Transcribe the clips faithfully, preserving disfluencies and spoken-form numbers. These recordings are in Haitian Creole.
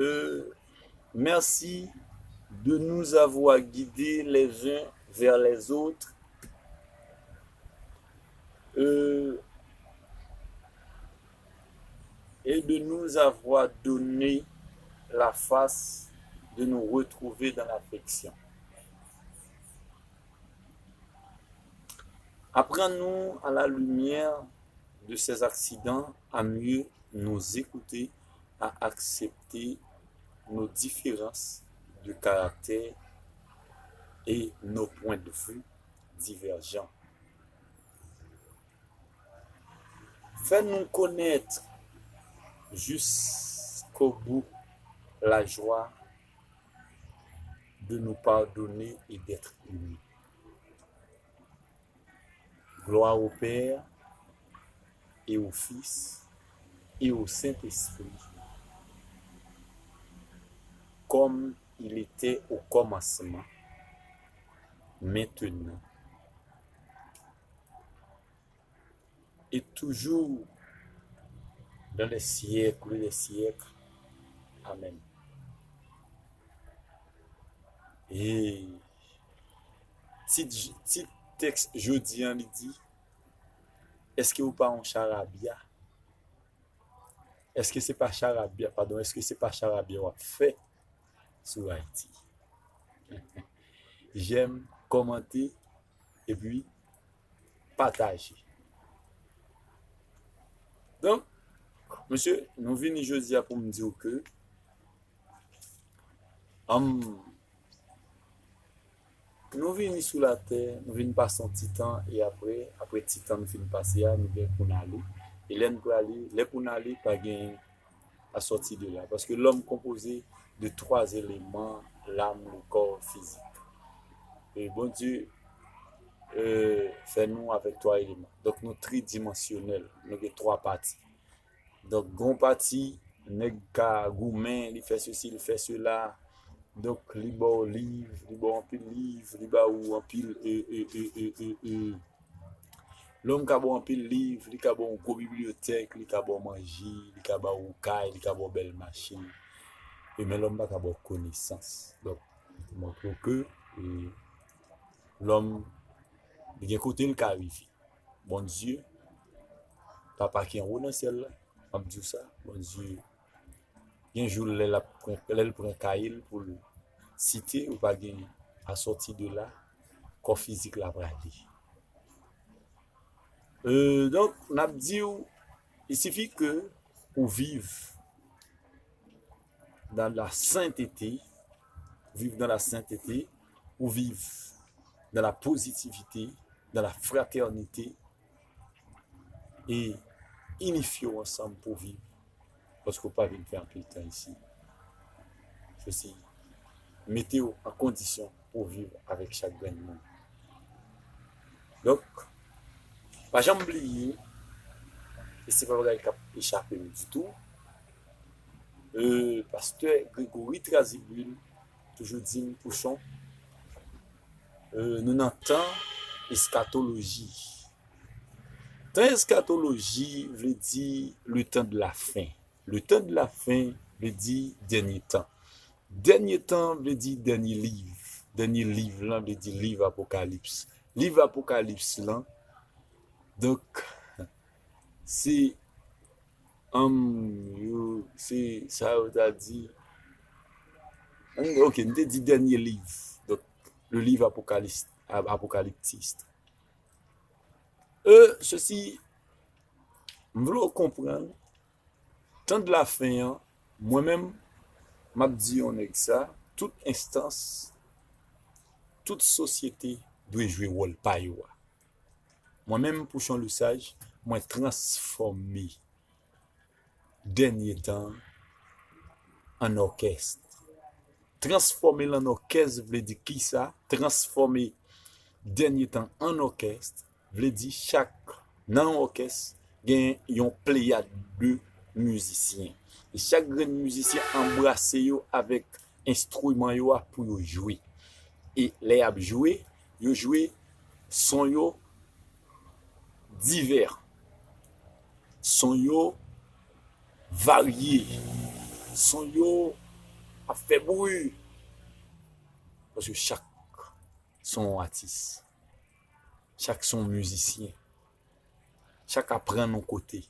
Euh, merci de nous avoir guidés les uns vers les autres, euh, et de nous avoir donné la face de nous retrouver dans l'affection. Apprends-nous à la lumière de ces accidents à mieux nous écouter, à accepter nos différences de caractère et nos points de vue divergents. Fais-nous connaître jusqu'au bout la joie de nous pardonner et d'être unis. Gloire au Père et au Fils et au Saint-Esprit, comme il était au commencement, maintenant, et toujours dans les siècles des siècles. Amen. E tit, tit tèks jodi an, li di, èske ou pa yon charabya? Èske se pa charabya, padon, èske se pa charabya w ap fè sou Ayiti? J'aime, kòmante, epi pataje. Donk, mesye, nou vini jodi a pou m di w ke, um, nou vini sou latè, nou vin pase yon ti tan, e apre, apre ti tan nou fin pase a, nou gen pou n ale. E lè n prale, lè pou n ale, pa gen à sortir de là. Paske lòm konpoze de twa eleman, lam, le kò, fizik. E Bondye, euh, fè nou avèk twa eleman. Donk, nou tridimansyonèl. Nou gen twa pati. Donk, gon pati, nèg ka goumen, li fè sesi, li fè sela. Donk, li ba w liv, li ba w anpil liv, li ba ou anpil, e, e, e, e, e, e. Lòm ka ba w anpil liv, li ka ba w yon gwo bibliyotèk, li ka ba w manje, li ka ba w kay, li ka ba w bèl machin. E men lòm pa ka ba w konesans. Donk, montre w ke, e, lòm, li gen kote l ka rive. Bondye, Papa ki anwo nan syèl la, m ap di w sa, Bondye, gen jou lè l ap pran, lè l pran kaye l pou l site, ou pa gen à sortir de là, kò fizik la prale. Euh, donk, n ap di w, il suffit que ou viv dans la sainteté, viv dans la sainteté, ou viv dans la positivité, dans la fraternité, e inifye w ansanm pou viv, paske w pa vin fè anpil tan isi. Se si mete w an kondisyon pou viv avèk chak grenn moun. Donk, pa janm bliye, e se pa bagay k ap echape m ditou, e, pastè Gregory Trazibwil toujou di m, Pouchon, e, nou nan tan eskatoloji. Tan eskatoloji vle di le temps de la fin. Le temps de la fin vle di dènye tan. Dènye tan vle di dènye liv. Dènye liv lan vle di liv Apokalips. Liv Apokalips lan, donk, se, um, yo, se sa yo ta di. Ok, m te di dènye liv. Donk, le livre apocalyptique. E, sesi, m vle w konprann, tan de la fen an, mwen menm, m ap di yon nèg sa, tout enstans, tout sosyete dwe jwe wòl pa yo a. Mwen menm, Pouchon Lesage, mwen transfòme dènye tan an òkès. Transfòme l an òkès vle di kisa? Transfòme dènye tan an òkès vle di chak, nan yon òkès, gen yon pleyad de mizisyen. E chak grenn mizisyen anbrase yo avèk enstriman yo a pou yo jwe. E lè y ap jwe, yo jwe son yo divè. Son yo varye. Son yo ap fè bri. Paske chak se yon atis. Chak se yon mizisyen. Chak aprann yon kote.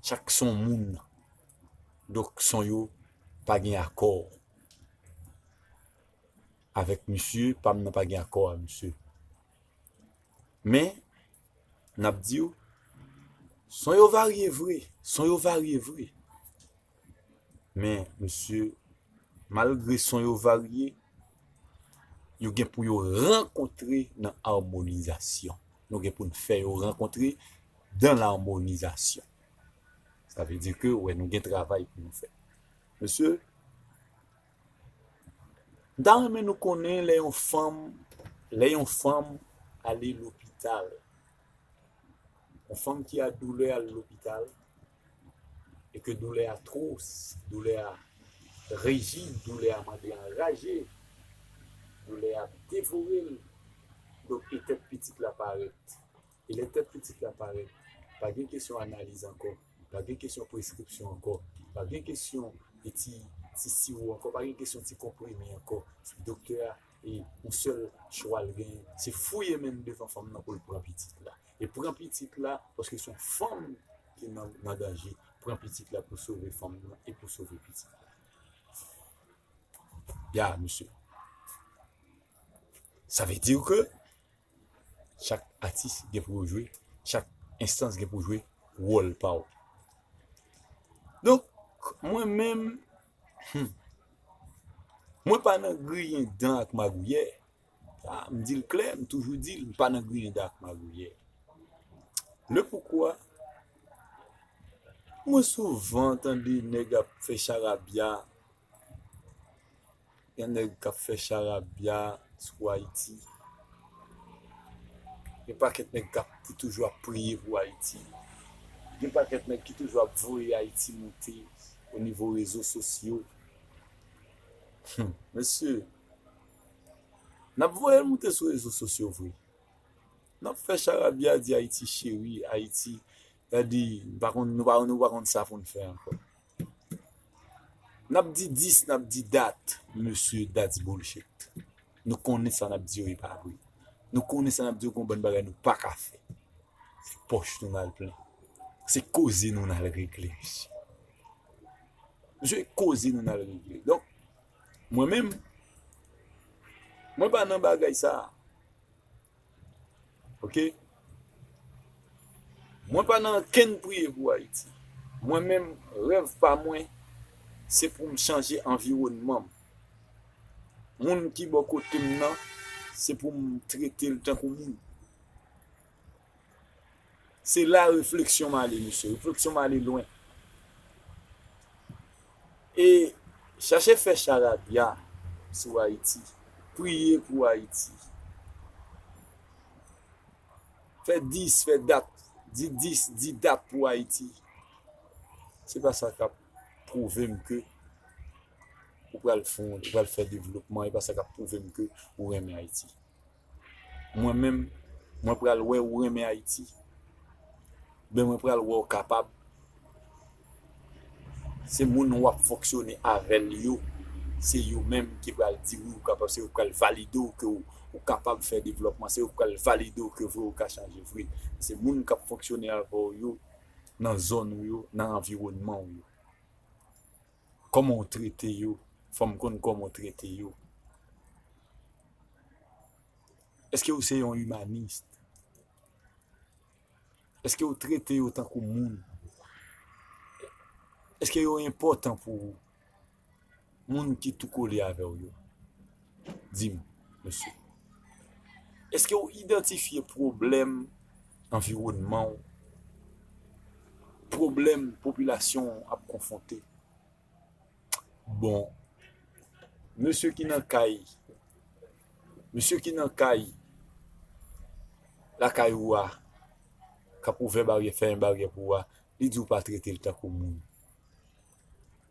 Chak se yon moun. Donk, son yo pa gen akò avèk misye, pa m nan pa gen akò a misye. Men, n ap di w, son yo varye vre, son yo varye vre. Men, mesye, malgre son yo varye, yo gen pou yo rankontre nan amonizasyon. Nou gen pou n fè yo rankontre dans l'harmonisation. Sa vle di ke, wè, nou gen travay pou nou fè. Mesye, m ta renmen nou konnen lè yon fanm, lè yon fanm ale lopital. Yon fanm ki a doulè al lopital, e ke doulè a twò, doulè a rijid, doulè a mande anraje, doulè a devore l. Donk, e tèt pitit la parèt. E lè tèt pitit la parèt, pa gen kesyon analiz ankò, pa gen kesyon preskripsyon ankò, pa gen kesyon de ti, ti siwo ankò, pa gen kesyon ti konprime ankò. Doktè a, e yon sèl chwa l genyen, se fouye men l devan fanm nan pou l pran pitit la. E pran pitit la, paske se yon fanm ki nan, nan danje. Pran pitit la pou sove fanm nan e pou sove pitit la. Ya, mesye. Sa vle di ke chak atis gen pou yo jwe, chak enstans gen pou jwe wòl pa w. Donk, mwen menm, hmm, mwen pa nan griyen dan ak magouyè. Sa, m di l klè, m toujou di l, m pa nan griyen dan ak magouyè. Le poukwa, mwen souvan tande nèg ap fè charabya, gen nèg k ap fè charabya sou Ayiti. Gen pakèt nèg k ap, ki toujou ap priye pou Ayiti. Gen pakèt nèg ki toujou ap voye Ayiti moute o nivo rezo sosyo. Hmm, mesye, n ap voye l moute sou rezo sosyo vre. N ap fè charabya, di Ayiti cheri, Ayiti, gade, nou pa konn, nou pa, nou pa konn sa pou n fè ankò. N ap di dis, n ap di dat, mesye, that's bullshit. Nou konnen sa n ap di yo e pa vre. Nou konnen sa n ap di yo gon bann bagay nou pa ka fè. Se pòch nou n al plen. Se koze nou n al regle, mesye. Mesye, koze nou n al regle. Donk, mwen menm, mwen pa nan bagay sa a. Oke? Mwen pa nan ankenn priye pou Ayiti. Mwen menm, rèv pa mwen, se pou m chanje anviwònman m. Moun ki bò kote m nan, se pou m trete l tankou moun. Se la refleksyon m ale, mesye. Refleksyon m ale lwen. E chache fè charabya sou Ayiti. Priye pou Ayiti. Fè dis, fè dat. Di dis, di dat pou Ayiti. Se pa sa k ap pwouve m ke ou pral fè, ou pral fè devlopman. E pa sa k ap pwouve m ke ou renmen Ayiti. Mwen menm, mwen pral wè ou renmen Ayiti. Ben, mwen pral wè ou kapab. Se moun w ap fonksyone avè l yo. Se yo menm ki pral di wi ou kapab, se yo k pral valide w ke ou, ou kapab fè devlòpman, se yo k pral valide w ke vre ou ka chanje vre. Se moun k ap fonksyone avè w yo nan zòn ou yo, nan anviwònman ou yo. Kòman w trete yo? Fò m konn kòman w trete yo. Èske w se yon imanis? Èske w trete yo tankou moun? Èske yo enpòtan pou ou? Moun ki tou kole avè w yo. Di m, mesye. Èske w idantifye pwoblèm anviwònman w? Pwoblèm popilasyon w ap konfwonte? Bon, mesye ki nan kay, mesye ki nan kay, lakay ou a, k ap ouvè baryè, fèmen baryè pou ou a, li di w pa trete l tankou moun.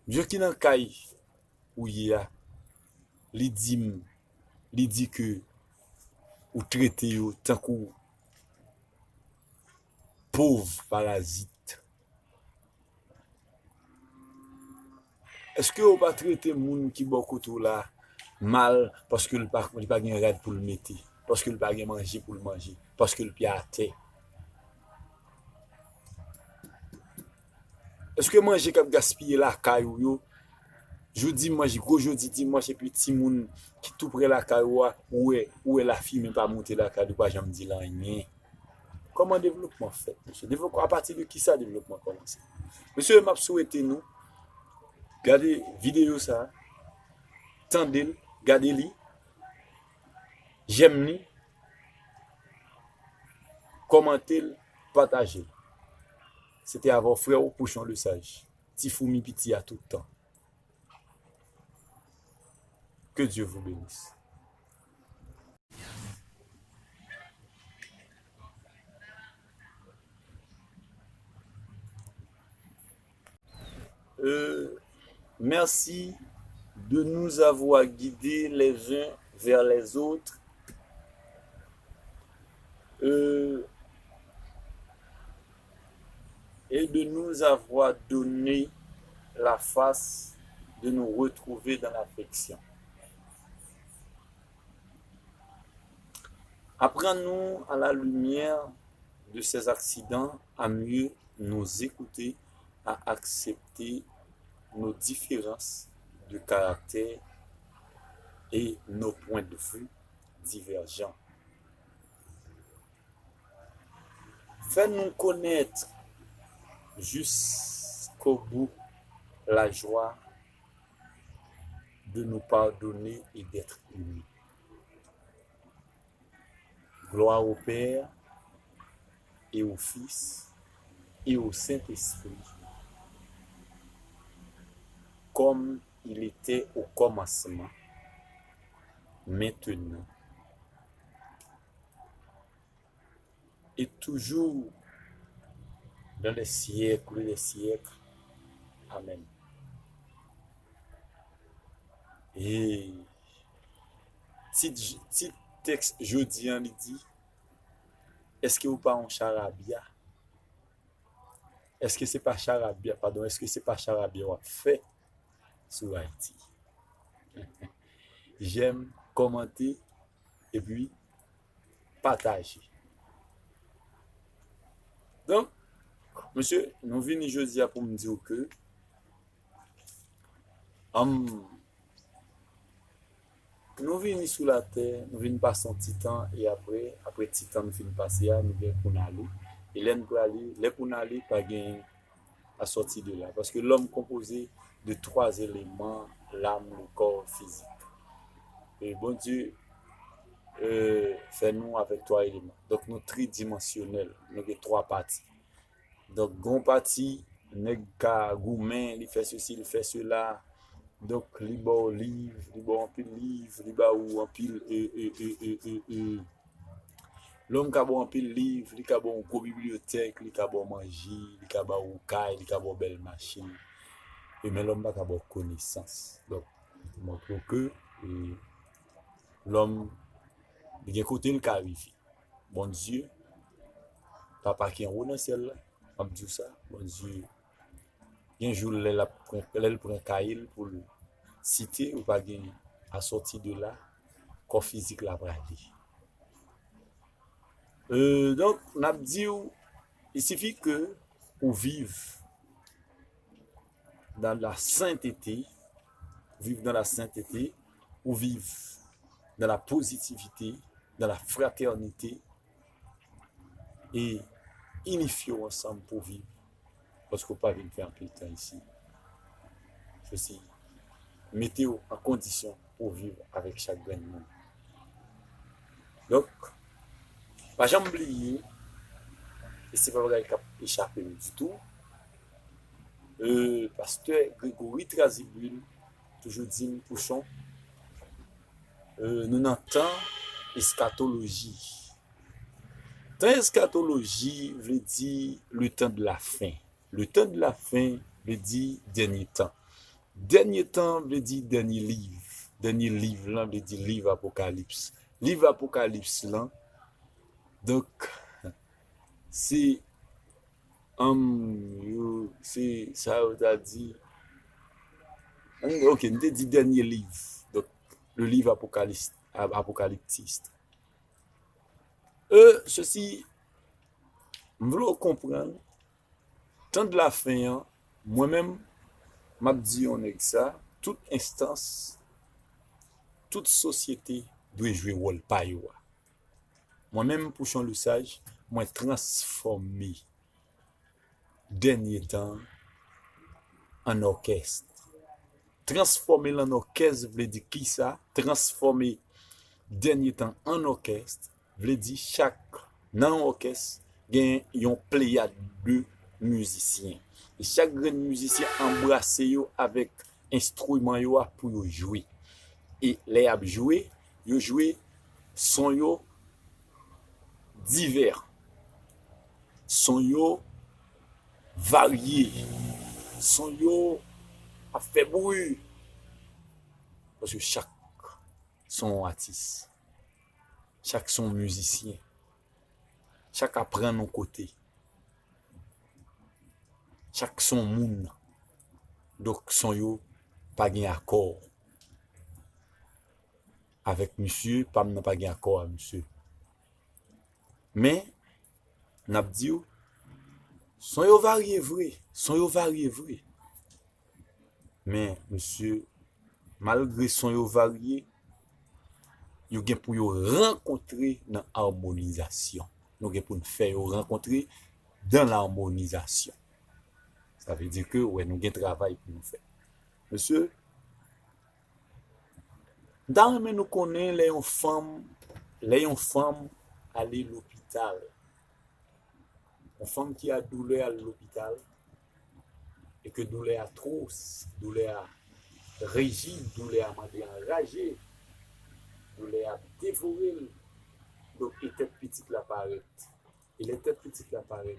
Mesye ki nan kay ou ye a, li di m, li di ke ou trete yo tankou pòv parazit. Èske w pa trete moun ki bò kote w la mal paske l pa, li pa gen rad pou l mete, paske l pa gen manje pou l manje, paske l pye atè? Èske manje k ap gaspiye lakay ou yo, jodi manj, gwo jodi dimanch, epi timoun ki tou pre lakay ou a, ou wè, ou wè lafimen pa monte lakay li, ou pa janm di l anyen? Kòman devlopman fèt, mesye? Devlopman, apati de kisa devlopman kòmanse? Mesye, m ap swete nou gade videyo sa, tande l, gade li, jèm li, kòmante l, pataje l. Se te avè w frè w, Pouchon Lesage, ti foumi piti a tout tan. Que Dieu vous bénisse. Euh, merci de nous avoir guidés les uns vers les autres. Euh, et de nous avoir donné la face de nous retrouver dans l'affection. Apprends-nous à la lumière de ces accidents à mieux nous écouter, à accepter nos différences de caractère et nos points de vue divergents. Fais nous connaître jusqu'au bout la joie de nous pardonner et d'être unis. Gloire au Père et au Fils et au Saint-Esprit, comme il était au commencement, maintenant et toujours dans les siècles des siècles. Amen. E tit, tit tèks jodi an, li di, èske ou pa yon charabya? Èske se pa charabya, padon, èske se pa charabya w ap fè sou Ayiti? Jèm, kòmante, epi pataje. Donk, mesye, nou vini jodi a pou m di w ke, anm, nou vini sou latè, nou vin pase yon ti tan, e apre, apre ti tan nou fin pase a, nou gen pou n ale. E lè n prale, lè pou n ale, pa gen à sortir de là. Parce que l'homme composé de trois éléments, l'âme, le corps, physique. E Bondye, euh, fè nou avèk twa eleman. Donk, nou tridimansyonèl. Nou gen twa pati. Donk, gon pati, nèg ka goumen, li fè sesi, li fè sela. Donk, li ba w liv, li ba w anpil liv, li ba ou anpil, e, e, e, e, e, e. Lòm ka ba w anpil liv, li ka ba w yon gwo bibliyotèk, li ka ba w manje, li ka ba w kay, li ka ba w bèl machin. E men lòm pa ka ba w konesans. Donk, montre w ke, e, lòm, li gen kote l ka rive. Bondye, Papa ki anwo nan syèl la, m ap di w sa, Bondye, gen jou lè l ap pran, lè l pran kaye l pou l site, ou pa gen à sortir de là, kò fizik la prale. Euh, donk, n ap di w, il suffit que ou viv dans la sainteté, viv dans la sainteté, ou viv dans la positivité, dans la fraternité, e inifye w ansanm pou viv, paske w pa vin fè anpil tan isi. Se si mete w an kondisyon pou viv avèk chak grenn moun. Donk, pa janm bliye, e se pa bagay k ap echape m ditou, euh, pastè Gregory Trazibwil toujou di m, Pouchon, euh, nou nan tan eskatoloji. Tan eskatoloji vle di le temps de la fin. Le temps de la fin vle di dènye tan. Dènye tan vle di dènye liv. Dènye liv lan vle di liv Apokalips. Liv Apokalips lan, donk, se, anm, yo, se sa yo ta di, Ok, m te di dènye liv. Donk, le livre apocalyptique. E, sesi, m vle w konprann, tan de la fen an, mwen menm, m ap di yon nèg sa, tout enstans, tout sosyete dwe jwe wòl pa yo a. Mwen menm, Pouchon Lesage, mwen transfòme dènye tan an òkès. Transfòme l an òkès vle di kisa? Transfòme dènye tan an òkès vle di chak nan yon òkès gen yon pleyad de mizisyen. E chak grenn mizisyen anbrase yo avèk enstriman yo a pou yo jwe. E lè y ap jwe, yo jwe son yo divè, son yo varye, son yo ap fè bri. Paske chak se yon atis, chak se yon mizisyen, chak aprann yon kote, chak se yon moun. Donk, son yo pa gen akò avèk misye, pa m nan pa gen akò a misye. Men, n ap di w, son yo varye vre, son yo varye vre. Men, mesye, malgre son yo varye, yo gen pou yo rankontre nan amonizasyon. Nou gen pou n fè yo rankontre dans l'harmonisation. Sa vle di ke, wè, nou gen travay pou nou fè. Mesye, m ta renmen nou konnen lè yon fanm, lè yon fanm ale lopital, yon fanm ki a doulè al lopital, e ke doulè a twò, doulè a rijid, doulè a mande anraje, doulè a devore l. Donk, e tèt pitit la parèt. E lè tèt pitit la parèt,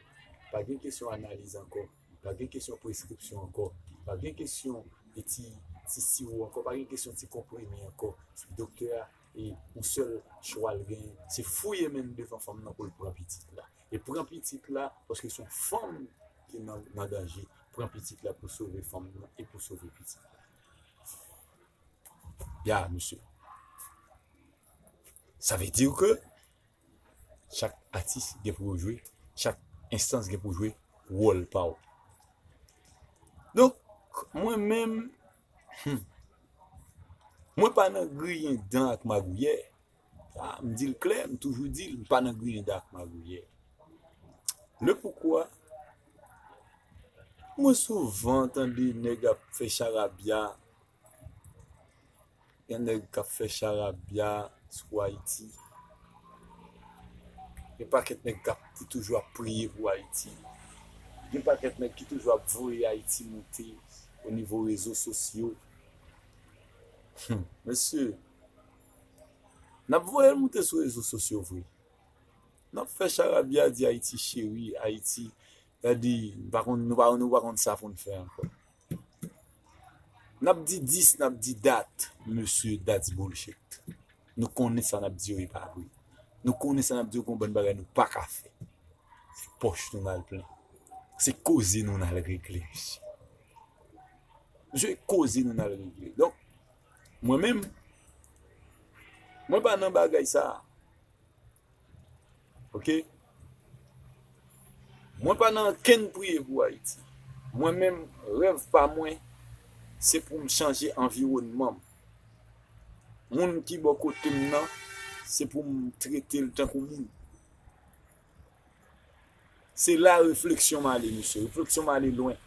pa gen kesyon analiz ankò, pa gen kesyon preskripsyon ankò, pa gen kesyon e ti, ti siwo ankò, pa gen kesyon ti konprime ankò. Doktè a, e yon sèl chwa l genyen, se fouye men l devan fanm nan pou l pran pitit la. E pran pitit la, paske se yon fanm ki nan, nan danje. Pran pitit la pou sove fanm nan e pou sove pitit la. Ya, mesye. Sa vle di ke chak atis gen pou yo jwe, chak enstans gen pou jwe wòl pa w. Donk, mwen menm, hmm, mwen pa nan griyen dan ak magouyè. Ah, m di l klè, m toujou di l, m pa nan griyen dan ak magouyè. Le poukwa, mwen souvan tande nèg ap fè charabya, gen nèg k ap fè charabya sou Ayiti. Gen pakèt nèg k ap, ki toujou ap priye pou Ayiti. Gen pakèt nèg ki toujou ap voye Ayiti moute o nivo rezo sosyo. Hmm, mesye, n ap voye l moute sou rezo sosyo vre. N ap fè charabya, di Ayiti cheri, Ayiti, gade, nou pa konn, nou pa, nou pa konn sa pou n fè ankò. N ap di dis, n ap di dat, mesye, that's bullshit. Nou konnen sa n ap di yo e pa vre. Nou konnen sa n ap di yo gon bann bagay nou pa ka fè. Se pòch nou n al plen. Se koze nou n al regle, mesye. Mesye, koze nou n al regle. Donk, mwen menm, mwen pa nan bagay sa a. Ok? Mwen pa nan ankenn priye pou Ayiti. Mwen menm, rèv pa mwen, se pou m chanje anviwònman m. Moun ki bò kote m nan, se pou m trete l tankou moun. Se la refleksyon m ale, mesye. Refleksyon m ale lwen.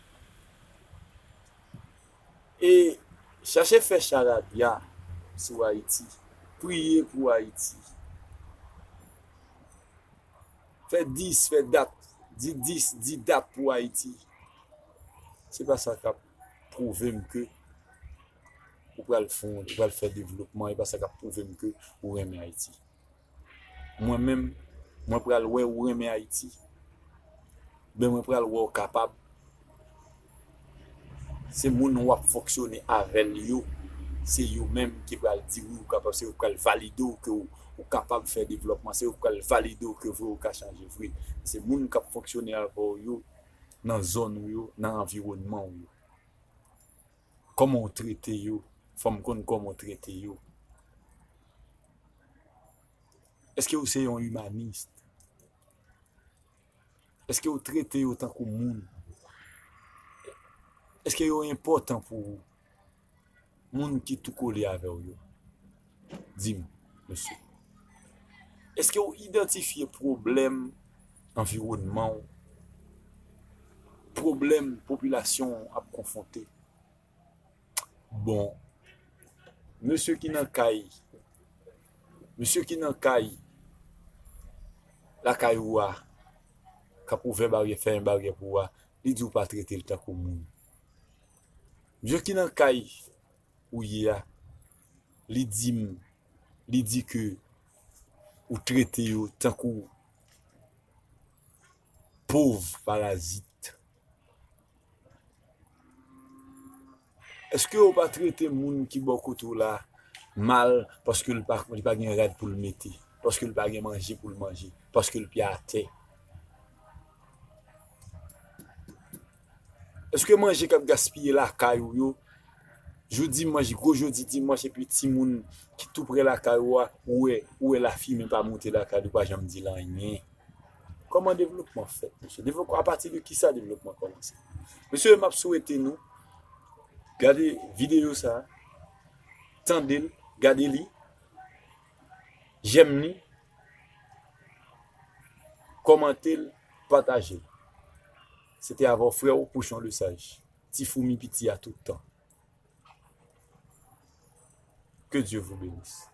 E chache fè charabya sou Ayiti. Priye pou Ayiti. Fè dis, fè dat. Di dis, di dat pou Ayiti. Se pa sa k ap pwouve m ke ou pral fè, ou pral fè devlopman. E pa sa k ap pwouve m ke ou renmen Ayiti. Mwen menm, mwen pral wè ou renmen Ayiti. Ben, mwen pral wè ou kapab. Se moun w ap fonksyone avè l yo. Se yo menm ki pral di wi ou kapab, se yo k pral valide w ke w, ou kapab fè devlòpman, se yo k pral valide w ke vre ou ka chanje vre. Se moun k ap fonksyone avè w yo nan zòn ou yo, nan anviwònman ou yo. Kòman w trete yo? Fò m konn kòman w trete yo. Èske w se yon imanis? Èske w trete yo tankou moun? Èske yo enpòtan pou ou? Moun ki tou kole avè w yo. Di m, mesye. Èske w idantifye pwoblèm anviwònman w? Pwoblèm popilasyon w ap konfwonte? Bon, mesye ki nan kay, mesye ki nan kay, lakay ou a, k ap ouvè baryè, fèmen baryè pou ou a, li di w pa trete l tankou moun. Mesye ki nan kay ou ye a, li di m, li di ke ou trete yo tankou pòv parazit. Èske w pa trete moun ki bò kote w la mal paske l pa, li pa gen rad pou l mete, paske l pa gen manje pou l manje, paske l pye atè? Èske manje k ap gaspiye lakay ou yo, jou dimanch, gwo jodi dimanch, epi timoun ki tou pre lakay ou a, ou wè, ou wè lafimen pa monte lakay li, ou pa janm di l anyen? Kòman devlopman fèt, mesye? Devlopman, apati de kisa devlopman kòmanse? Mesye, m ap swete nou gade videyo sa, tande l, gade li, jèm li, kòmante l, pataje l. Se te avè w frè w, Pouchon Lesage, ti foumi piti a tout tan. Que Dieu vous bénisse.